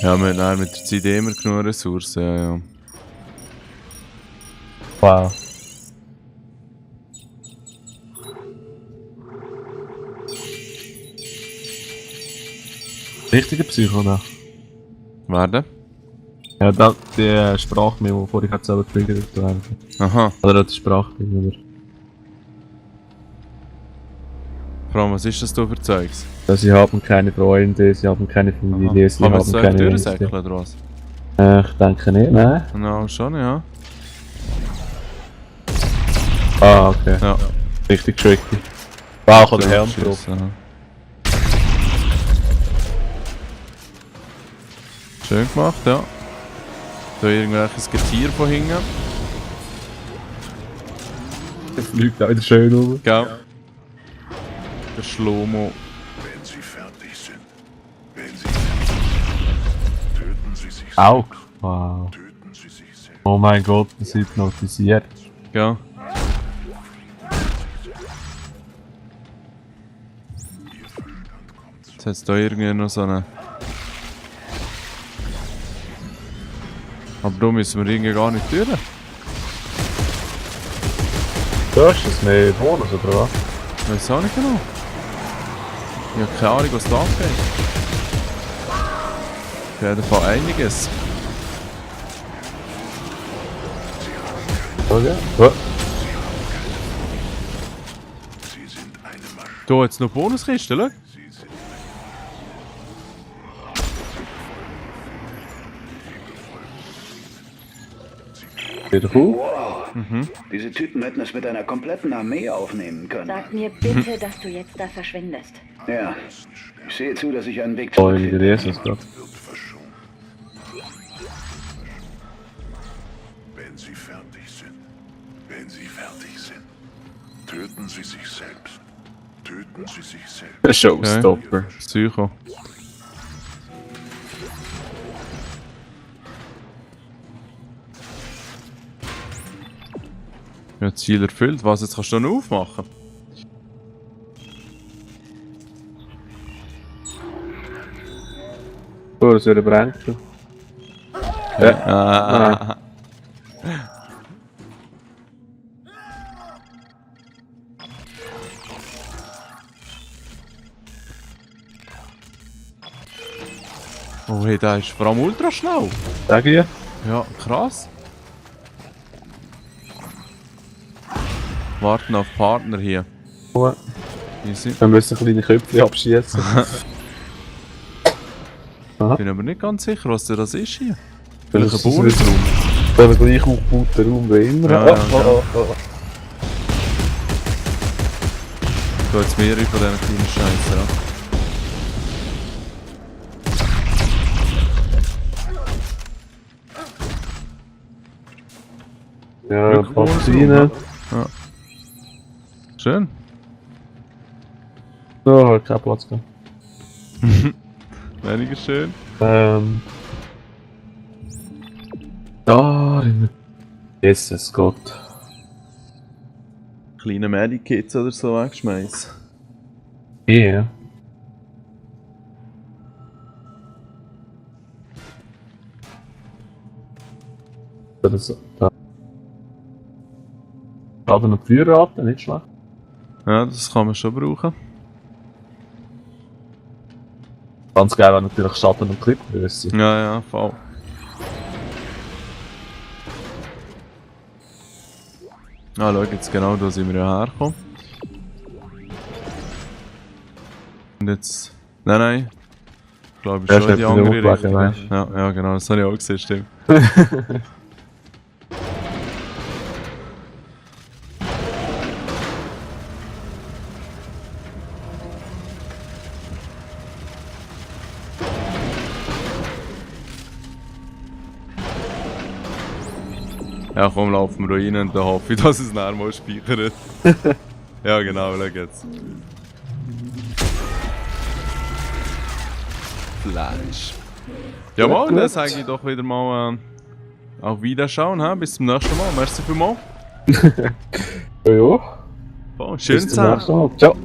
Ja, wir haben mit der Zeit immer genug Ressourcen, ja. Wow. Richtiger Psycho, ne? Werden? Ja, da, die Sprachmemo, die vorhin selber getriggert haben. Aha. Oder die Sprachmemo, oder? Vor allem, was ist das da für Zeugs? Sie haben keine Freunde, sie haben keine Familie, sie Kann man haben jetzt keine durchsäckeln Ängste. oder was? Ich denke nicht, nein. Na, schon, ja. Ah, okay. Ja. Richtig tricky. Wow, ich habe den Helm drauf. Aha. Schön gemacht, ja. Da irgendwelches Getier von hinten. Das fliegt auch wieder schön rum. Gell? Der Schlomo. Wenn Sie fertig sind, töten Sie sich selbst. Au! Wow. Töten Sie sich selbst. Oh mein Gott, das ist hypnotisiert. Gell? Jetzt hat es da irgendwie noch so eine... Aber da müssen wir irgendwie gar nicht durch. Du hast das mehr Bonus, oder was? Ich weiß auch nicht genau. Ich habe keine Ahnung, was da abgeht. Auf jeden Fall einiges. Okay. Ja. Sie sind eine Maschine. Da jetzt noch Bonuskiste, schau. Sie sind Wieder cool. Wow. Diese Typen hätten es mit einer kompletten Armee aufnehmen können. Sag mir bitte, dass du jetzt da verschwindest. Ja. Ich sehe zu, dass ich einen Weg Oh, zurück in der Jesus Gott. wird verschont. Wenn Sie fertig sind, töten Sie sich selbst. Töten Sie sich selbst. Showstopper. Psycho. Ja, Ziel erfüllt. Was, jetzt kannst du noch aufmachen? Oh, das wird brennt. Ja. Oh hey, der ist vor allem ultra schnell. Sag ich. Ja, krass. Warten auf Partner hier. Oh, Easy. wir müssen kleine Köpfe abschießen. Ich bin aber nicht ganz sicher, was das ist hier. Das Vielleicht ist ein Bonusraum. So ein gleich aufgebauter Raum wie immer. Ja, Oh, ja, oh, oh, oh. Da jetzt mehrere von diesen kleinen Scheissen an. Ja, Wirklich passt Bonusraum, rein. Ja. Schön. So, hat keinen Platz gehabt. Weniger schön. Da, Jesus Gott. Kleine Medikits oder so wegschmeißen. Yeah. Das, da. Gerade noch Feuerrate, nicht schlecht. Ja, das kann man schon brauchen. Ganz geil wäre natürlich Schatten und Clipgröße. Ja, ja, voll. Ah, schau jetzt genau, da sind wir ja hergekommen. Und jetzt... Nein, nein. Ich glaube, Ja, schon in die stimmt, andere wieder Richtung. hochgeladen, Ja, ja, genau, das habe ich auch gesehen, stimmt. Ja, komm, laufen wir rein und dann hoffe ich, dass es nachher mal speichert. Ja, genau, schau jetzt. Fleisch. Ja, mal, dann sage ich doch wieder mal auf Wiederschauen. He? Bis zum nächsten Mal. Merci vielmals. Ja, ja. Schön Bis zum zusammen. nächsten Mal. Ciao.